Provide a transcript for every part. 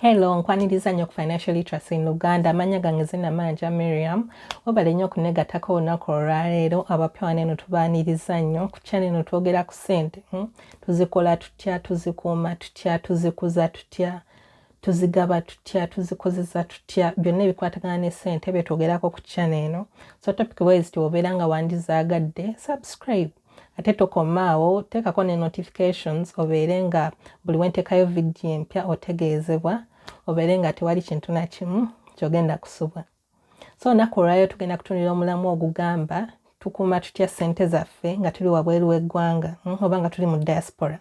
Hello, nkwaniriza nnyo ku Financial Literacy in Luganda. Amannya gange Zina Manja Miriam. Webale nnyo okuneegattako olunaku olwaleero. Abapya wano eno tubaaniriza nnyo. Ku channel eno twogera ku ssente. Tuzikola tutya, tuzikuuma tutya, tuzikuza tutya, tuzigaba tutya, tuzikozesa tutya, byonna ebikwatagana ne ssente bye twogerako ku channel eno. So topic bweziti obeera nga wandizaagadde, subscribe. Ate tokoma awo, teekako ne notifications obeere nga buli wenteekayo vidiyo empya otegeezebwa, obeere nga tewali kintu na kimu kyogenda kusubwa. So olunaku olwaleero tugenda kutunulira omulamu ogugamba tukuuma tutya ssente zaffe nga tuli wabweru w'eggwanga, oba nga tuli mu diaspora.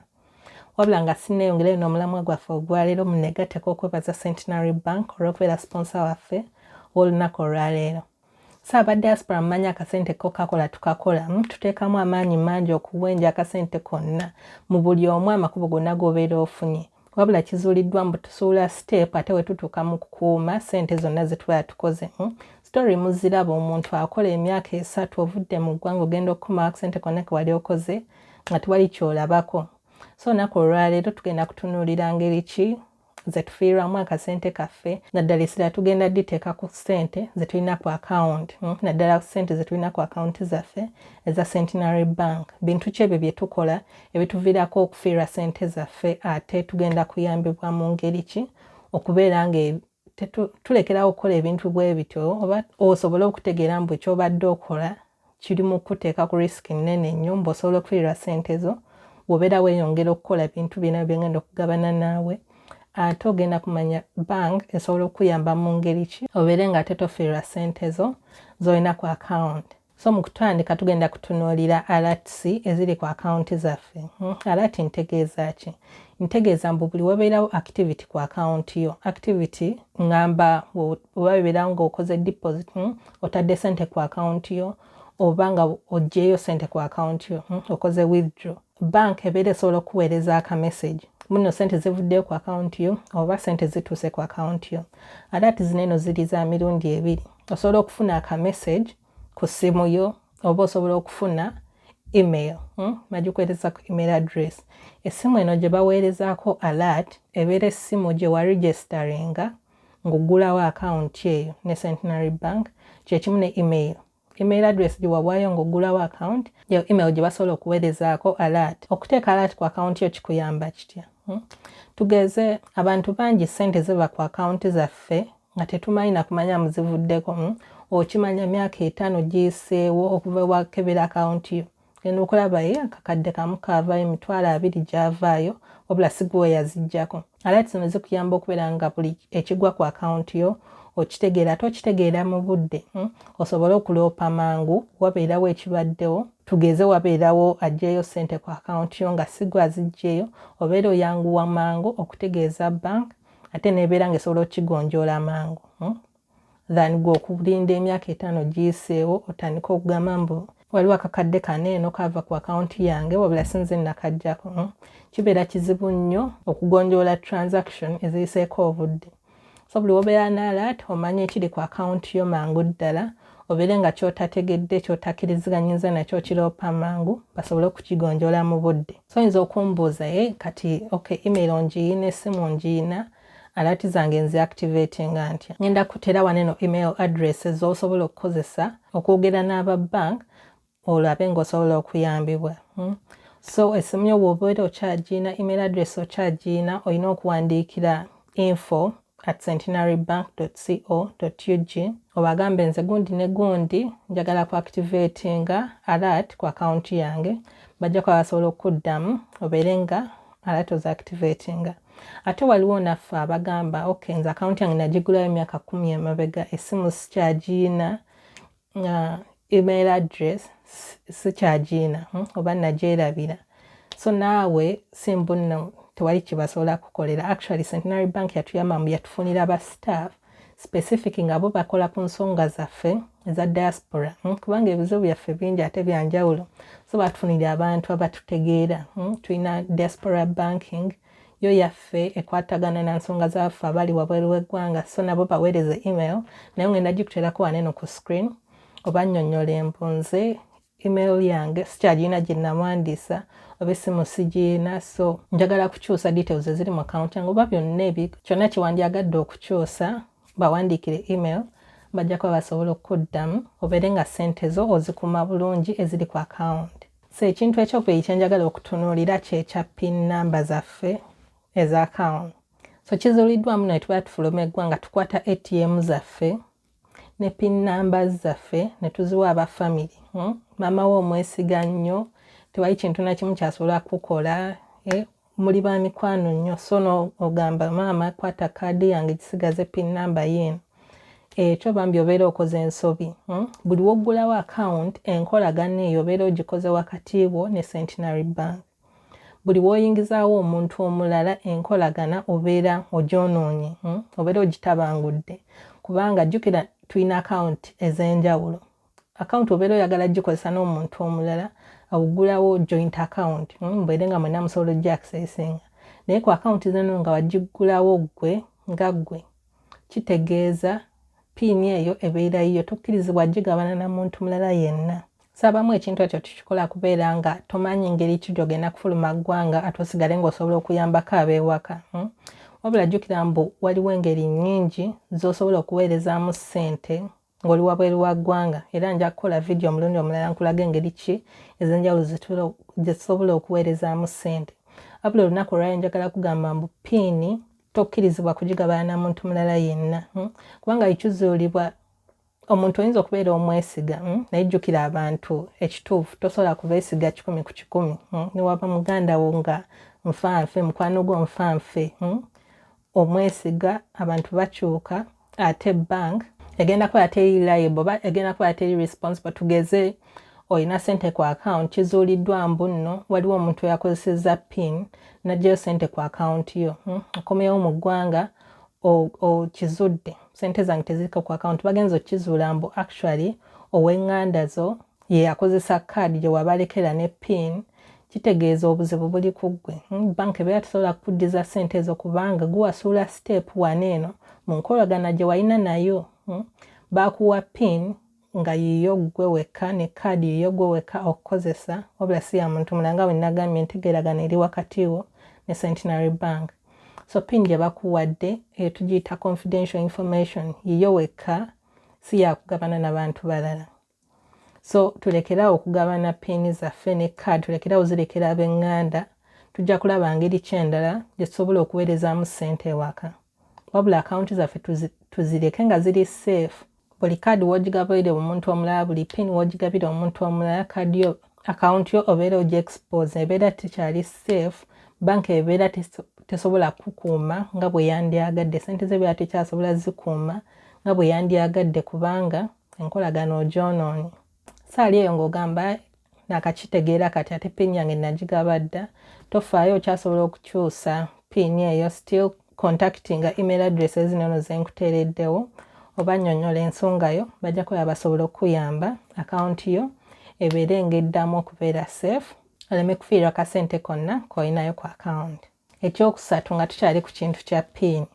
Wabula nga sinneeyongerayo n'omulamwa gwaffe ogwaleero, munneegatteko okwebaza Centenary Bank olw'okubeera sponsor waffe w'olunaku olwaleero. So aba diaspora, mumanyi akasente ko kakola tukakola, tuteekamu amaanyi mangi okuwenja akasente konna mu buli omu amakubo gonna g'obeera ofunye. Wabula kizuuliddwa mbu tusuula step ate we tutuuka mu kukuuma ssente zonna ze tuba tukoze. Story muziraba, omuntu akola emyaka 3 ovudde mu ggwanga, ogenda okukomawo akasente konna ke wali okoze nga tewali ky'olabako. So olunaku olwaleero tugenda kutunuulira ngeri ki ze tufiirwamu akasente kaffe. Naddala essira tugenda diteeka ku ssente ze tulina ku akawunti, naddala ku ssente ze tulina ku akawunti zaffe eza Centenary Bank. Bintu ki ebyo bye tukola ebituviirako okufiirwa ssente zaffe, ate tugenda kuyambibwa mu ngeri ki okubeera nga tulekerawo okukola ebintu bwe bityo, oba osobole okutegeera mbu ky'obadde okola kiri mu kuteeka ku risk nnene nnyo, mbu osobola okufiirwa ssente zo bw'obeera weeyongera okukola bintu byonna byengenda okugabana naawe. Ate ogenda kumanya bank esobola okukuyamba mu ngeri ki obeere nga ate tofiirwa ssente zo z'olina ku account. So mu kutandika tugenda kutunuulira alerts eziri ku akawunti zaffe. Alert ntegeeza ki? Ntegeeza mbu buli wabeerawo activity ku akawunti yo. Activity ŋŋamba oba bibeerawo ng'okoze deposit, otadde ssente ku akawunti yo, oba nga oggyeyo ssente ku akawunti yo, okoze withdraw. Bank ebeera esobola okukuweereza akamessage muno ssente zivuddeyo ku akawunti yo oba ssente zituuse ku akawunti yo. Alert zino eno ziri za mirundi ebiri. Osobola okufuna akamessage ku ssimu yo oba osobola okufuna email, bagikuweereza ku email address. Essimu eno gye baweerezaako alert ebeera essimu gye waregisteringa ng'oggulawo akawunti eyo ne Centenary Bank. Kyekimu ne email, email address gye wawaayo ng'oggulawo akawunti, yo email gye basobola okuweerezaako alert. Okuteeka alert ku akawunti yo kikuyamba kitya? Tugeze abantu bangi ssente ziva ku akawunti zaffe nga tetumanyi na kumanya muzivuddeko. Okimanya myaka 5 giyiseewo okuva wakebera akawunti yo, genda okulaba ye akakadde kamu kaavaayo, 20,000 gyavaayo, wabula si gwe yaziggyako. Alert zino zikuyamba okubeera nga buli ekigwa ku akawunti yo okitegeera, ate okitegeera mu budde, osobole okuloopa mangu wabeerawo ekibaddewo. Tugeze wabeerawo aggyeyo ssente ku akawunti yo nga si gwe aziggyeyo, obeera oyanguwa mangu okutegeeza bank, ate nebeera ng'esobola okukigonjoola mangu, than gwe okulinda emyaka 5 giyiseewo otandike okugamba mbu waliwo akakadde kano eno kava ku akawunti yange wabula sinze nakaggyako. Kibeera kizibu nnyo okugonjoola transaction eziyiseeko obudde. So buli wobeera n'alert omanya ekiri ku akawunti yo mangu ddala, obeere nga kyotategedde, kyotakkiriziganyizza nakyo, okiroopa mangu basobole okukigonjoola mu budde. So oyinza okumbuuza, ye kati okay, email ngiyina, essimu ngiyina, alert zange nzi activatinga ntya? Ngenda kutera wano eno email address z'osobola okukozesa okwogera n'aba bank olabe ng'osobola okuyambibwa. So essimu yo bw'obeera okyagiyina, email address okyagiyina, olina okuwandiikira info@centenarybank.co.ug, obagambe nze gundi ne gundi njagala ku activatinga alert ku akawunti yange. Bajja kuba basobola okuddamu obeere nga alert oziactivatinga. Ate waliwo naffe abagamba, ok, nze akawunti yange nagigulayo emyaka 10 emabega, essimu sikyagiyina, email address sikyagiyina, oba nagyerabira. So naawe si mbu nno tewali kyebasobola kukolera. Actually, Centenary Bank yatuyamba mu yatufunira ba staff specific nga bo bakola ku nsonga zaffe eza diaspora, kubanga ebizibu byaffe bingi ate byanjawulo. So batufunira abantu abatutegeera. Tulina diaspora banking yo yaffe ekwatagana na nsonga zaffe abali wabweru w'eggwanga. So nabo baweereze email, naye ngenda gikuteerako waneno ku screen, oba nnyonnyola embu nze email yange sikyagirina gye nawandiisa, obeere ng'osobola okuweereza email. Oba essimu sigiina, so njagala kukyusa details eziri mu account yange, oba byonna ebi kyonna kyewandyagadde okukyusa, bawandiikire email, bajja kuba basobola okukuddamu, obeere nga ssente zo ozikuuma bulungi eziri ku account. So ekintu ekyokubiri kyenjagala okutunuulira kyekya PIN number zaffe eza account. So kizuuliddwamu ne tuba tufuluma eggwanga, tukwata ATM zaffe ne PIN numbers zaffe ne tuziwa aba family. Maama we omwesiga nnyo, tewali kintu nakimu kyasobola kukola, muli ba mikwano nnyo, so n'ogamba, "Maama, kwata kaadi yange, gisigaze, PIN number yiino." Ekyo bambi obeera okoze ensobi. Buli woggulawo account, enkolagana eyo obeera ogikoze wakati bwo ne Centenary Bank. Buli w'oyingizaawo omuntu omulala, enkolagana obeera ogyonoonye, obeera ogitabangudde, kubanga jjukira tulina account ez'enjawulo. Account obeera oyagala gikozesa n'omuntu omulala, awugulawo joint account, mbeere nga mwenna musobola ojja accessinga. Naye ku account zino nga wagiggulawo ggwe nga ggwe, kitegeeza PIN eyo ebeera yiyo, tokkirizibwa gigabana na muntu mulala yenna. Saabamu ekintu ekyo tukikola kubeera nga tomanyi ngeri ki gy'ogenda kufuluma ggwanga, ate osigale ng'osobola okuyambako ab'ewaka. Wabula jjukira mbu waliwo engeri nnyingi z'osobola okuweerezaamu ssente ng'oli wabweru wa ggwanga, era nja kukola vidiyo omulundi omulala nkulaga engeri ki ez'enjawulo gye tusobola okuweerezaamu ssente. Wabula olunaku olwaleero njagala kugamba mbu PIN tokkirizibwa kugigabana na muntu mulala yenna, kubanga ekizuulibwa omuntu oyinza okubeera omwesiga, naye jjukira abantu ekituufu tosobola kubeesiga 100%. Newaba muganda wo nga nfanfe, mukwano gwo nfanfe, omwesiga, abantu bakyuka. Ate bank egenda kuba teri liable oba egenda kuba teri responsible. Tugeze olina sente ku account, kizuuliddwa mbu nno waliwo omuntu eyakozesezza PIN n'aggyayo sente ku account yo. Okomewo mu ggwanga, okizudde, sente zange teziriko ku account. Bagenza okukizuula mbu actually ow'eŋŋanda zo ye yakozesa kaadi gye wabalekera ne PIN. Kitegeeza obuzibu buli ku ggwe. Banka ebeera tesobola kukuddiza ssente ezo kubanga guwasuula step one eno mu nkolagana gye walina nayo. Bakuwa PIN nga yiyo ggwe wekka ne kaadi yiyo ggwe wekka okukozesa, wabula si ya muntu mulala, nga bwe nagambye, entegeeragana eri wakati wo ne Centenary Bank. So PIN gye bakuwadde eyo tugiyita confidential information, yiyo wekka, si yakugabana n'abantu balala. So tulekerawo okugabana PIN zaffe ne kaadi, tulekerawo zirekera ab'eŋŋanda. Tujja kulaba ngeri ki endala gye tusobola okuweerezaamu ssente ewaka, wabula akawunti zaffe tuzireke nga ziri safe. Buli kaadi w'ogigabire omuntu omulala, buli PIN w'ogigabira omuntu omulala, kaadi yo, akawunti yo obeera ogiexpose, ebeera tekyali safe. Banka ebeera tesobola kukuuma nga bwe yandyagadde, sente ze ebeera tekyasobola zikuuma nga bwe yandyagadde, kubanga enkolagana ogyonoonye. Saali eyo ng'ogamba nakakitegeera kati, ate PIN yange nagigaba dda. Tofaayo, okyasobola okukyusa PIN eyo. Still contactinga email address ezinono zenkuteereddewo, oba nnyonnyola ensonga yo, bajja kuba basobola okukuyamba akawunti yo ebeere ng'eddamu okubeera safe, oleme kufiirwa kasente konna k'olinayo ku akawunti. Ekyokusatu, nga tukyali ku kintu kya PIN,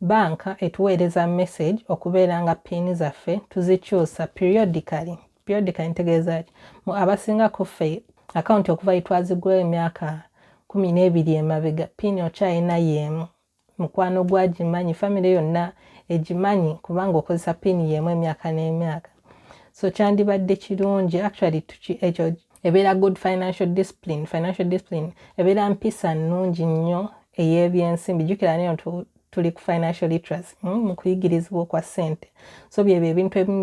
Banka etuweereza message okubeera nga PIN zaffe tuzikyusa periodically. Periodically ntegeeza ki? Mu abasinga ku ffe akawunti okuva yetwazigulayo emyaka 12 emabega, PIN okyalina yeemu, mukwano gwagimanyi, famire yonna egimanyi, kubanga okozesa PIN yeemu emyaka n'emyaka. So kyandibadde kirungi, actually ekyo ebeera good financial discipline. Financial discipline ebeera mpisa nnungi nnyo ey'ebyensimbi. Jjukira nayo tuli ku financial literacy, mu kuyigirizibwa okwa ssente. So byebyo ebintu ebimu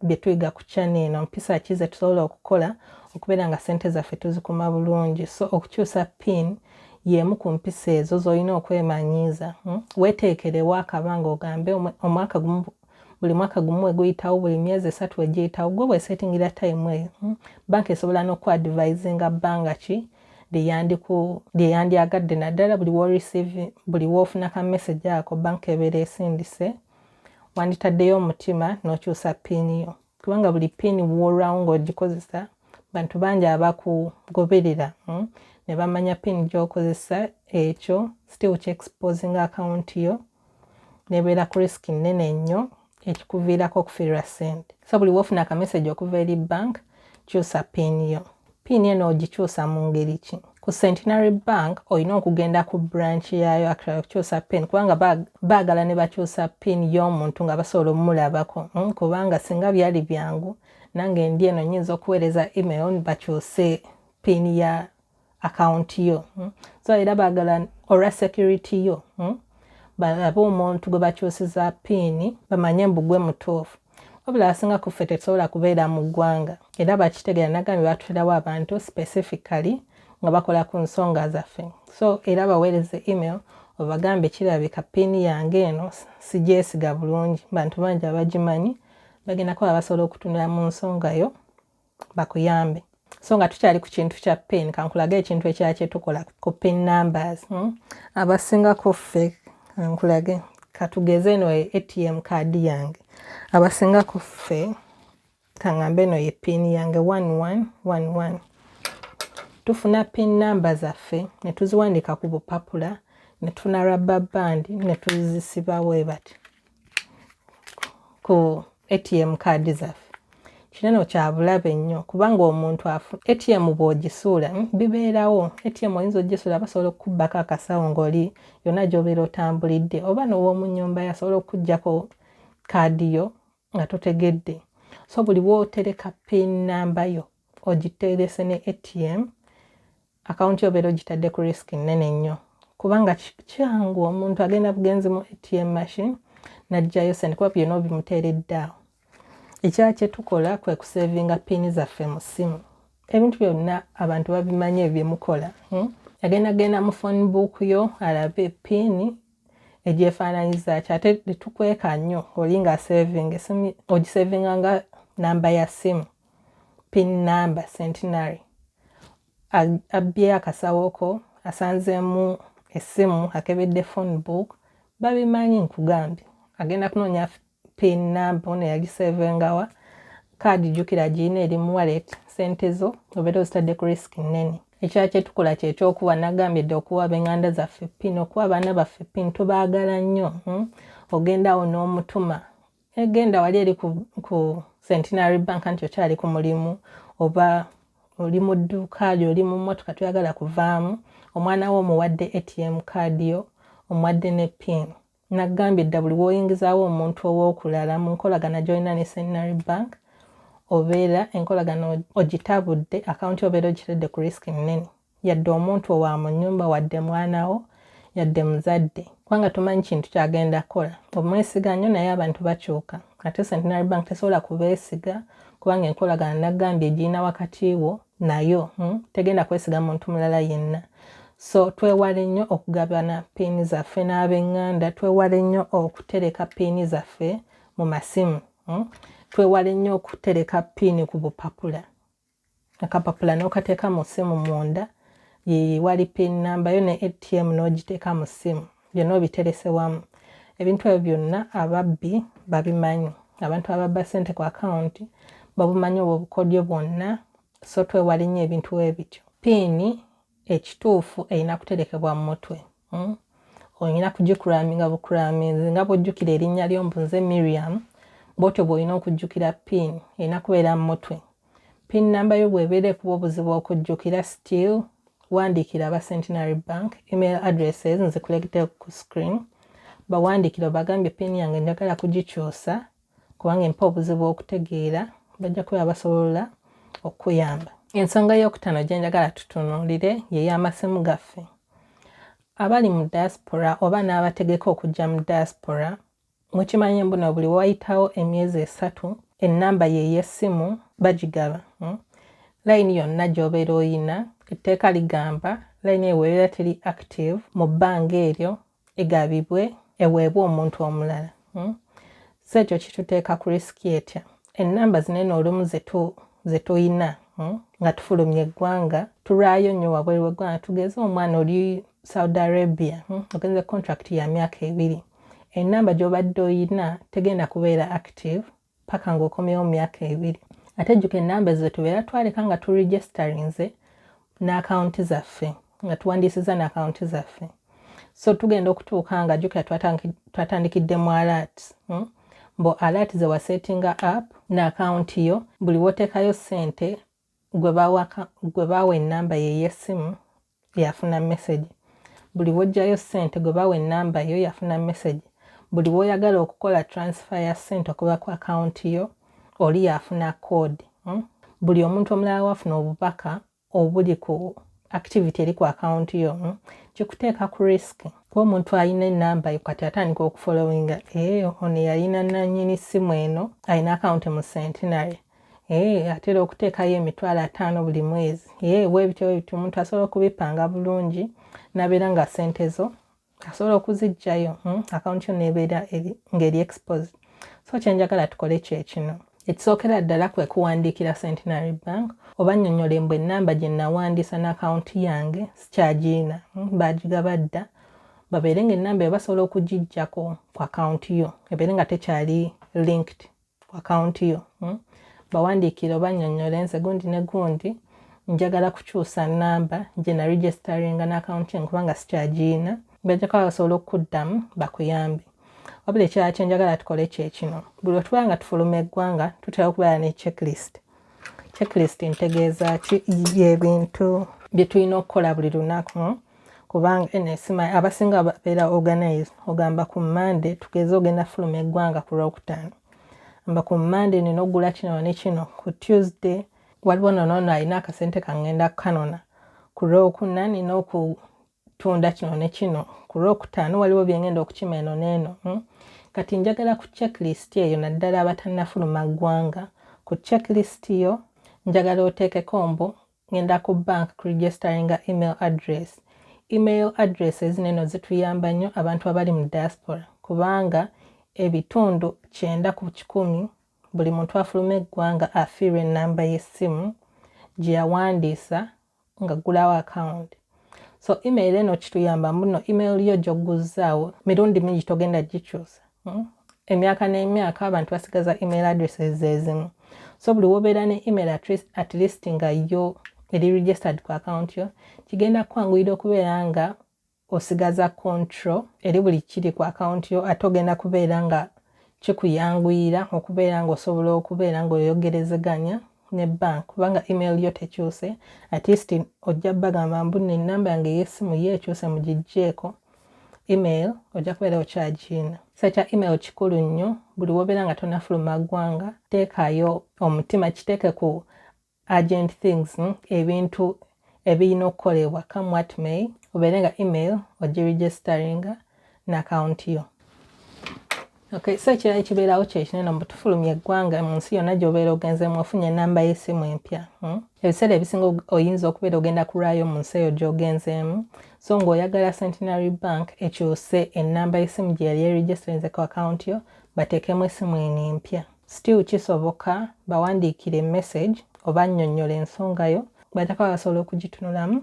bye tuyiga ku channel eno, mpisa ki ze tusobola okukola okubeera nga ssente zaffe tuzikuma bulungi. So okukyusa PIN y'emu ku mpisa ezo z'olina okwemanyiiza. Weeteekerewo akabanga, ogambe omwaka gumu, buli mwaka gumu weguyitawo, buli myezi 3 wegiyitawo, gwe bwesettingira time eyo. Banka esobola n'okuadvisinga bbanga ki lye yandyagadde, naddala buli woreceive, buli woofuna ka message ako banka ebeera esindise, wanditaddeyo omutima n'okyusa PIN yo, kubanga buli PIN woolwawo ng'ogikozesa, bantu bangi abakugoberera, ne bamanya PIN gy'okozesa. Ekyo still kyexposinga akawunti yo nebeera ku risk nnene nnyo ekikuviirako okufiirwa ssente. So buli woofuna akamessage okuva eri bank, kyusa PIN yo. PIN eno ogikyusa mu ngeri ki? Ku Centenary Bank olina okugenda ku branch yaayo actually okukyusa PIN, kubanga baagala ne bakyusa PIN y'omuntu nga basobola omulabako, Kubanga singa byali byangu, nange ndi eno nyinza okuweereza email bakyuse PIN ya akawunti yo. So era baagala olwa security yo, Balabe omuntu gwe bakyusiza PIN, bamanye mbu gwe mutuufu. Wabula abasinga ku ffe tetusobola kubeera mu ggwanga, era bakitegeera. Nagambye batuterawo abantu specifically nga bakola ku nsonga zaffe. So era baweereze email obagambe, "Kirabika PIN yange eno sigyesiga bulungi." Bantu bangi abagimanyi bagenda kuba basobola okutunula mu nsonga yo bakuyambe. So nga tukyali ku kintu kya PIN, kankulage ekintu ekirala kyetukola ku PIN numbers. Abasinga ku ffe, kankulage, katugeze eno ATM card yange. Abasinga ku ffe, kaŋŋambe eno ye PIN yange 1111. Tufuna PIN number zaffe ne tuziwandiika ku bupapula, ne tufuna rubber band ne tuzisiba bwe bati ku ATM card zaffe. Kinene kya bulabe nnyo, kubanga omuntu afu ATM bw'ogisuula, bibeerawo. ATM oyinza ogisuula, basobola okukubbako akasawo ng'oli yonna gy'obeera otambulidde, oba n'ow'omu nnyumba yo asobola okuggyako kaadi yo nga totegedde. So buli bw'otereka PIN number yo ogiterese ne ATM, akawunti obeera ogitadde ku risk nnene nnyo, kubanga kyangu omuntu agenda bugenzi mu ATM machine n'aggyayo sente, kuba byonna obimuteeredde awo. Ekirala kye tukola kwe kusevinga PIN zaffe mu ssimu. Ebintu byonna abantu babimanyi ebyo byemukola, Agenda genda mu phone book yo alabe PIN egyefaananyiza ki. Ate tetukweka nnyo, oli nga asevinga esimu, ogisevinga nga namba ya ssimu, PIN number Centenary. Abbye akasawo ko, asanzeemu essimu, akebedde phone book, babimanyi. Nkugambye, agenda kunoonya PIN number ono yagisevingawa kaadi, jjukira giyina eri mu wallet. Sente zo obeera ozitadde ku risk nnene. Ekirala kyetukola kyekyokuwa, nagambye dde, okuwa ab'eŋŋanda zaffe PIN, okuwa abaana baffe PIN. Tubaagala nnyo. Ogendawo n'omutuma, egenda wali eri ku Centenary Bank nti okyali ku mulimu, oba oli mu dduuka lyo, oli mu mmotoka toyagala kuvaamu, omwana wo omuwadde ATM card yo, omuwadde ne PIN. Nagambye dda, buli w'oyingizaawo omuntu ow'okulala mu nkolagana gy'olina ne Centenary Bank, obeera enkolagana ogitabudde, akawunti obeera ogitadde ku risk nnene, yadde omuntu owa mu nnyumba, wadde mwanawo, yadde muzadde, kubanga tomanyi kintu kyagenda kukola. Omwesiga nnyo, naye abantu bakyuka. Ate Centenary Bank tesobola kubeesiga, kubanga enkolagana nagambye egirina wakati wo nayo, Tegenda kwesiga muntu mulala yenna. So twewale nnyo okugabana PIN zaffe n'ab'eŋŋanda, twewale nnyo okutereka PIN zaffe mu masimu, Twewale nnyo okutereka PIN ku bupapula. Akapapula n'okateeka mu ssimu munda, ye wali PIN number yo, ne ATM n'ogiteeka mu ssimu, byonna obiterese wamu. Ebintu ebyo byonna ababbi babimanyi. Abantu ababba ssente ku akawunti babumanyi obwo obukodyo bwonna. So twewale nnyo ebintu ebityo. PIN ekituufu erina kuterekebwa mu mutwe. Olina kugikuraminga bukuraminzi nga bw'ojjukira erinnya lyo, mbu nze Miriam, bw'otyo bw'olina okujjukira PIN. Erina kubeera mu mutwe. PIN number yo bw'ebeera ekuba obuzibu okujjukira, still wandiikira aba Centenary Bank. Email addresses nzikulegedde ku screen. Bawandiikira obagambye, "PIN yange njagala kugikyusa kubanga empa obuzibu okutegeera." Bajja kuba basobola okuyamba. Ensonga eyokutaano gye njagala tutunuulire ye y'amasimu gaffe. Abali mu diaspora oba n'abategeka okujja mu diaspora, mukimanyi mbuno buli wayitawo emyezi 3 ennamba ye ey'essimu bagigaba. Layini yonna gy'obeera oyina, etteeka ligamba layini eyo webeera teri active mu bbanga eryo, egabibwe, eweebwe omuntu omulala. So ekyo kituteeka ku risk etya? Ennamba zinene olumu ze tuyina nga tufulumya eggwanga, tulwayo nnyo wabweru w'eggwanga. Tugeze omwana oli Saudi Arabia, ogenze contract ya myaka 2, ennamba gy'obadde oyina tegenda kubeera active paka ng'okomyewo mu myaka 2. Ate jjuka, ennamba ezo tubeera twaleka nga turegisterinze n'akawunti zaffe, nga tuwandiisiza n'akawunti zaffe. So tugenda okutuuka nga, jjukira twatandikidde mu alert, Mbo alert ze wasettinga up n'akawunti yo, buli w'oteekayo ssente Gwe bawa ennamba ye ey'essimu yafuna message. Buli w'oggyayo ssente, gwe bawa ennamba yo yafuna message. Buli w'oyagala okukola transfer ya ssente okuva ku akawunti yo, oli yafuna code. Buli omuntu omulala wafuna obubaka obuli ku activity eri ku akawunti yo, Kikuteeka ku risk, kuba omuntu alina ennamba yo kati atandika okufollowinga, ee, ono yalina nannyini ssimu eno alina akawunti mu Centenary, ee, atera okuteekayo 50,000 buli mwezi, ee, bwebityo bwebityo. Omuntu asobola okubipanga bulungi nabeera nga ssente zo asobola okuziggyayo, Akawunti yo nebeera ng'eri exposed. So kyenjagala tukole kyekino. Ekisookera ddala kwe kuwandiikira Centenary Bank oba nnyonnyole mbu ennamba gye nawandiisa n'akawunti yange sikyagiina, Baagigaba dda. Babeere nga ennamba eyo basobola okugiggyako ku akawunti yo, ebeere nga tekyali linked ku akawunti yo, Bawandiikire oba nnyonnyole, nze gundi ne gundi, njagala kukyusa nnamba gye naregisteringa n'akawunti yange kubanga sikyagiina. Bajja kuba basobola okukuddamu bakuyambe. Wabula ekirala kyenjagala tukole kyekino: buli lwe tuba nga tufuluma eggwanga, tutera okubeera ne checklist. Checklist ntegeeza ki? Yebintu bye tulina okukola buli lunaku, kubanga enesima abasinga babeera organize. Ogamba ku Mande, tugeze ogenda fuluma eggwanga ku Lwokutaano, amba ku Mande nina okugula kino ne kino, ku Tuesday waliwo nonono alina akasente kangenda kukanona, ku Lwokuna nina okutunda kino ne kino, ku Lwokutaano waliwo byengenda okukima eno n'eno, Kati njagala ku checklist eyo, naddala abatannafuluma ggwanga, ku checklist yo njagala oteekeko mbu ngenda ku bank kuregisteringa email address. Email addresses neno zituyamba nnyo abantu abali mu diaspora, kubanga 90% buli muntu afuluma eggwanga afiirwa ennamba y'essimu gye yawandiisa nga ggulawo akawunti. So email eno kituyamba muno. Email yo gy'ogguzaawo mirundi mingi togenda gikyusa, Emyaka n'emyaka abantu basigaza email addresses ezimu. So buli wobeera ne email at least nga yo eri registered ku account yo, kigenda kukwanguyira okubeera nga osigaza control eri buli kiri ku account yo, ate ogenda kubeera nga kikuyanguyira okubeera ng'osobola okubeera ng'oyogerezeganya ne bank, kubanga email yo tekyuse. At least ojja bagamba mbu ennamba yange ey'essimu ye ekyuse, mugiggyeko, email ojja kubeera okyagiina. So ekya email kikulu nnyo. Buli wobeera nga tonafuluma ggwanga, teekayo omutima, kiteeke ku urgent things, Ebintu ebirina okukolebwa, come what may, obeere nga email ogiregisteringa n'akawunti yo. Okay, so ekirala ekibeerawo kyekinene, mbu tufulumya eggwanga, mu nsi yonna gy'obeera ogenzeemu ofunye ennamba y'essimu empya, Ebiseera ebisinga oyinza okubeera ogenda kulwayo mu nsi eyo gy'ogenzeemu, so ng'oyagala Centenary Bank ekyuse ennamba y'essimu gye yali eregisterinze ku akawunti yo, bateekemu essimu eno empya. Still kisoboka, bawandiikire message oba nnyonnyola ensonga yo, bajja kuba basobola okugitunulamu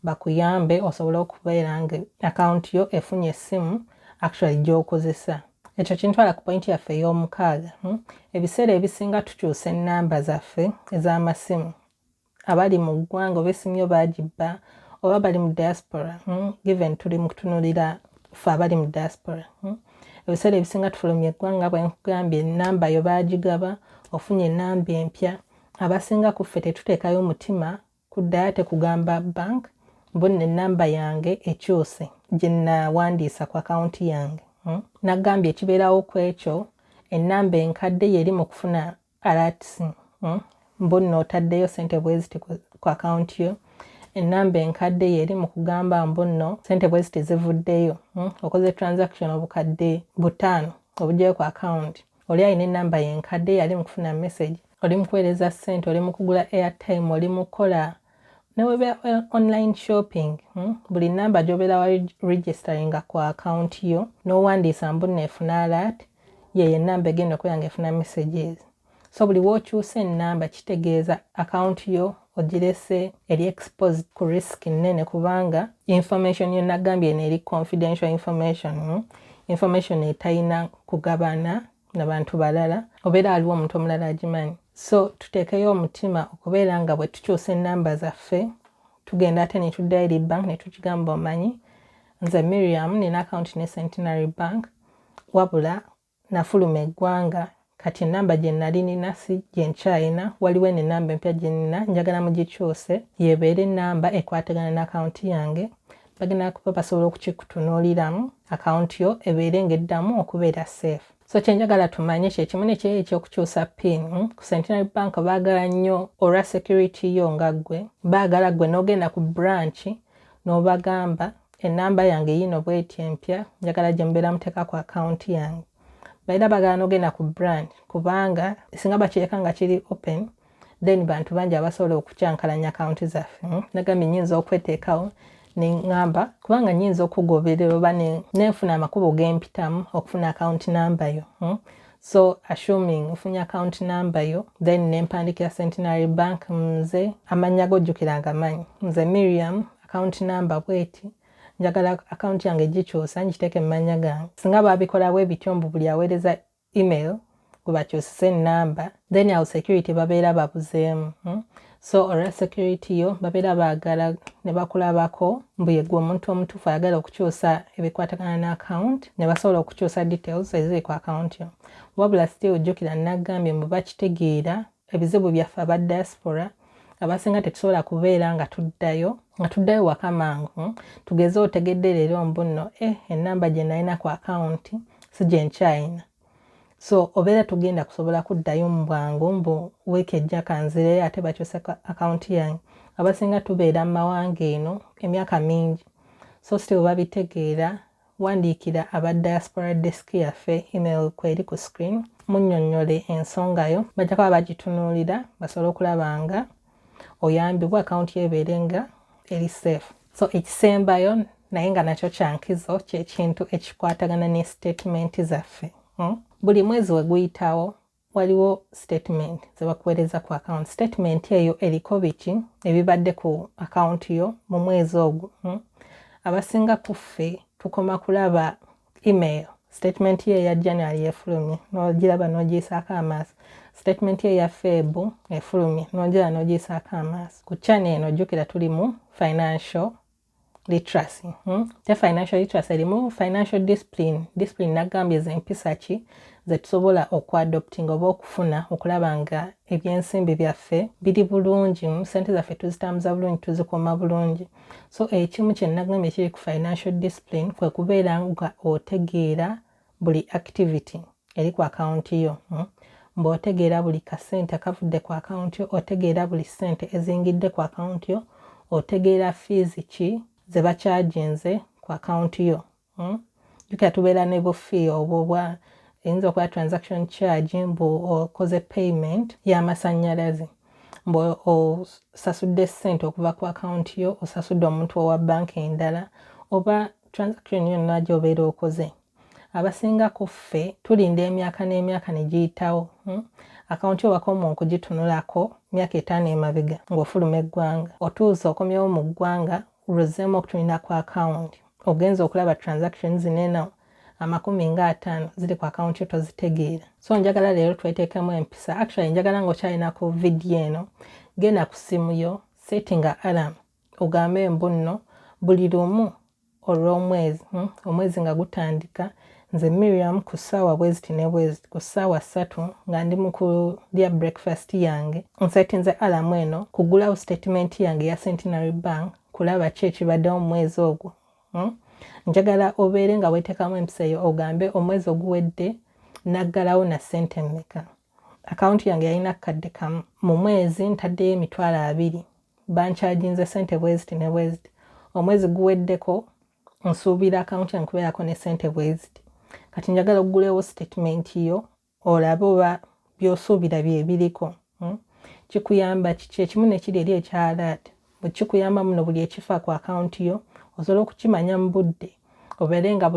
bakuyambe osobole okubeera nga akawunti yo efunye essimu actually gy'okozesa. Ekyo kintwala ku pointi yaffe ey'omukaaga, Ebiseera ebisinga tukyusa ennamba zaffe ez'amasimu. Abali mu ggwanga oba essimu yo baagibba, oba bali mu diaspora, Given tuli mu kutunuulira ffe abali mu diaspora, Ebiseera ebisinga tufulumya eggwanga, bwe nkugambye, ennamba yo baagigaba, ofunye ennamba empya. Abasinga ku ffe tetuteekayo mutima kuddayo ate kugamba bank mbu nno ennamba yange ekyuse gye nawandiisa ku akawunti yange, Nagambye ekibeerawo ku ekyo, ennamba enkadde yeri mu kufuna alerts, Mbu nno otaddeyo ssente bwe ziti ku akawunti yo. Ennamba enkadde yeri mu kugamba mbu nno ssente bwe ziti zivuddeyo, Okoze transaction 5,000 obugyayo ku akawunti. Oli alina ennamba yenkadde yali mu kufuna message. Oli mu kuweereza ssente, oli mu kugula airtime, oli mu kukola neweba online shopping, Buli namba gy'obeera wa registeringa ku akawunti yo n'owandiisa mbu nno efuna alert, yeyo ennamba egenda okubeera nga efuna messages. So buli w'okyusa ennamba, kitegeeza akawunti yo ogirese eri exposed ku risk nnene, kubanga information yo, nagambye eno eri confidential information, Information etalina kugabana nabantu balala, obeera aliwo omuntu omulala agimanyi. So tuteekeyo omutima okubeera nga bwe tukyusa ennamba zaffe, tugenda ate ne tuddayo eri bank ne tukigamba, omanyi nze Miriam, nina akawunti ne Centenary Bank, wabula nafuluma eggwanga, Kati enamba gye nali nina si gye nkyayina, waliwo eno enamba empya gye nina, njagala mugikyuse yebeere enamba ekwatagana n'akawunti yange. Bagenda kuba basobola okukikutunuuliramu, akawunti yo ebeere ng'eddamu okubeera safe. So kyenjagala tumanye kyekimu nekyeri ekyokukyusa PIN. Ku Centenary Bank baagala nnyo olwa security yo, nga ggwe baagala ggwe n'ogenda ku branch n'obagamba, "Enamba yange yiino bweti empya, njagala gye mubeera muteeka ku akawunti yange." Baera bagala n'ogenda ku branch, kubanga singa bakireka nga kiri open, then bantu bangi abasobola okukyankalanya akawunti zaffe. Nagambye nyinza okweteekawo neŋŋamba, kubanga nyinza okugoberera oba nenfuna amakubo gempitamu okufuna akawunti namba yo. So assuming ofunye akawunti namba yo, then nempandikira Centenary Bank, "Nze amannya gojjukira nga manyi, nze Miriam, akawunti namba bweti, njagala akawunti yange gikyusa ngiteeke mu mannya gange." Singa babikola bwe bityo, mbu buli aweereza email gwe bakyusise enamba, then awo security babeera babuzeemu. So olwa security yo babeera baagala ne bakulabako mbu yegwe omuntu omutuufu ayagala okukyusa ebikwatagana ne account, ne basobola okukyusa details eziri ku account yo. Wabula still ojjukira nagambye mbu bakitegeera ebizibu byaffe aba diaspora abasinga tetusobola kubeera nga tuddayo waka mangu. Tugeze otegedde leero mbu nno enamba gye nalina ku akawunti si gye nkyayina, so obeera tugenda kusobola kuddayo mu bwangu mbu wiiki ejja kanzireyo ate bakyuse akawunti yange. Abasinga tubeera mu mawanga eno emyaka mingi, so still babitegeera. Wandiikira aba diaspora desk yaffe, email kweri ku screen, munnyonnyole ensonga yo, bajja kuba bagitunuulira basobole okulaba nga oyambibwa, akawunti yebeere nga eri safe. So ekisembayo, naye nga nakyo kyankizo, kyekintu ekikwatagana ne statement zaffe. Buli mwezi we guyitawo waliwo statement zebakuweereza ku account. Statement eyo eriko biki ebibadde ku account yo mu mwezi ogwo. Abasinga ku ffe tukoma kulaba email, statement ye eya January efulumye, n'ogiraba n'ogiyisaako amaaso. Statement ye eya Feb efulumye, n'ogiraba n'ogiyisaako amaaso. Ku channel eno ojjukira tuli mu financial literacy. Te financial literacy erimu financial discipline. Discipline nagambye zempisa ki zetusobola okuadopting oba okufuna okulaba nga ebyensimbi byaffe biri bulungi, sente zaffe tuzitambuza bulungi, tuzikuuma bulungi. So ekimu kye nagambye kiri ku financial discipline kwe kubeera nga otegeera buli activity eri ku akawunti yo. Mbw'otegeera buli kasente akavudde ku akawunti yo, otegeera buli sente ezingidde ku akawunti yo, otegeera fees ki ze bakyajinze ku akawunti yo. Jjukira tubeera ne bu fee obwo bwa eyinza okuba transaction charge, mbu okoze payment y'amasannyalaze, mbu osasudde ssente okuva ku akawunti yo, osasudde omuntu owa banka endala, oba transaction yonna gy'obeera okoze. Abasinga ku ffe tulinda emyaka n'emyaka ne giyitawo. Akawunti owakoma okugitunulako myaka 5 emabega ng'ofuluma eggwanga, otuuse okomyewo mu ggwanga, lwozzeemu okutunula ku akawunti, ogenza okulaba transaction zinene 50 ziri ku akawunti yo tozitegeera. So njagala leero tweteekemu empisa. Actually njagala ng'okyalina ku vidiyo eno, genda ku ssimu yo, settinga alarm, ogambe mbu nno buli lumu olw'omwezi, omwezi nga gutandika, nze Miriam, ku ssaawa bweziti ne bweziti, ku ssaawa 3 nga ndi mu kulya breakfast yange, nsetinze alarm eno kugulawo statement yange ya Centenary Bank kulaba ki ekibaddewo mu mwezi ogwo. Njagala obeere nga weteekamu empisa eyo, ogambe omwezi oguwedde naggalawo na ssente mmeka, akawunti yange yalina 1,000, mu mwezi ntaddeyo 20,000, bankyajinze ssente bweziti ne bweziti, omwezi guweddeko nsuubira akawunti yange kubeerako ne ssente bweziti. Kati njagala oggulewo statement yo olabe oba by'osuubira bye biriko. Kikuyamba kiki? Ekimu nekiri eri ekya alert, bwe kikuyamba muno buli ekifa ku akawunti yo osobola okukimanya mu budde, obeere nga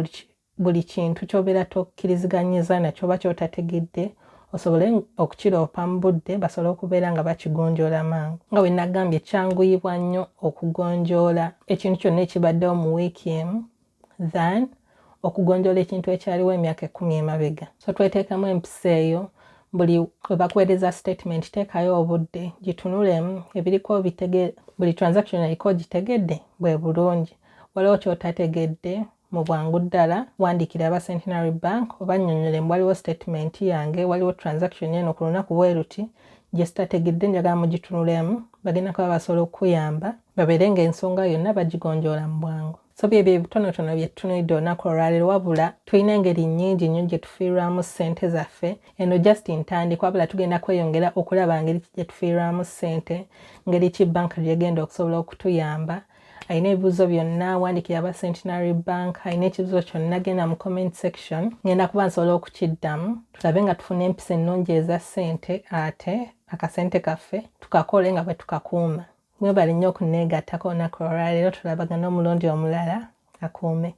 buli kintu ky'obeera tokkiriziganyiza nakyo oba ky'otategedde osobole okukiroopa mu budde, basobole okubeera nga bakigonjoola mangu. Nga bwe nagambye, kyanguyibwa nnyo okugonjoola ekintu kyonna ekibaddewo mu wiiki emu than okugonjoola ekintu ekyaliwo emyaka 10 emabega. So tweteekamu empisa eyo, buli we bakuweereza statement teekayo obudde gitunulemu, ebiriko bitege, buli transaction eriko ogitegedde bwe bulungi, waliwo ky'otategedde. Mu bwangu ddala wandiikira aba Centenary Bank obannyonnyole mbu waliwo statement yange, waliwo transaction eno ku lunaku bwe luti gye sitategedde, njagala mugitunulemu. Bagenda kuba basobola okukuyamba babeere ng'ensonga yonna bagigonjoola mu bwangu. So byebyo ebitonotono bye tutunuulidde olunaku olwaleero, wabula tulina engeri nnyingi nnyo gye tufiirwamu ssente zaffe. Eno just ntandikwa, wabula tugenda kweyongera okulaba ngeri ki gye tufiirwamu ssente, ngeri ki banka gyegenda okusobola okutuyamba. Alina ebibuuzo byonna, wandikira aba Centenary Bank. Alina ekibuuzo kyonna, genda mu comment section, ngenda kuba nsobola okukiddamu. Tulabe nga tufuna empisa ennungi eza ssente, ate akasente kaffe tukakole nga bwe tukakuuma. Mwebale nnyo okuneegattako olunaku olwaleero. Tulabagana omulundi omulala. Akuume.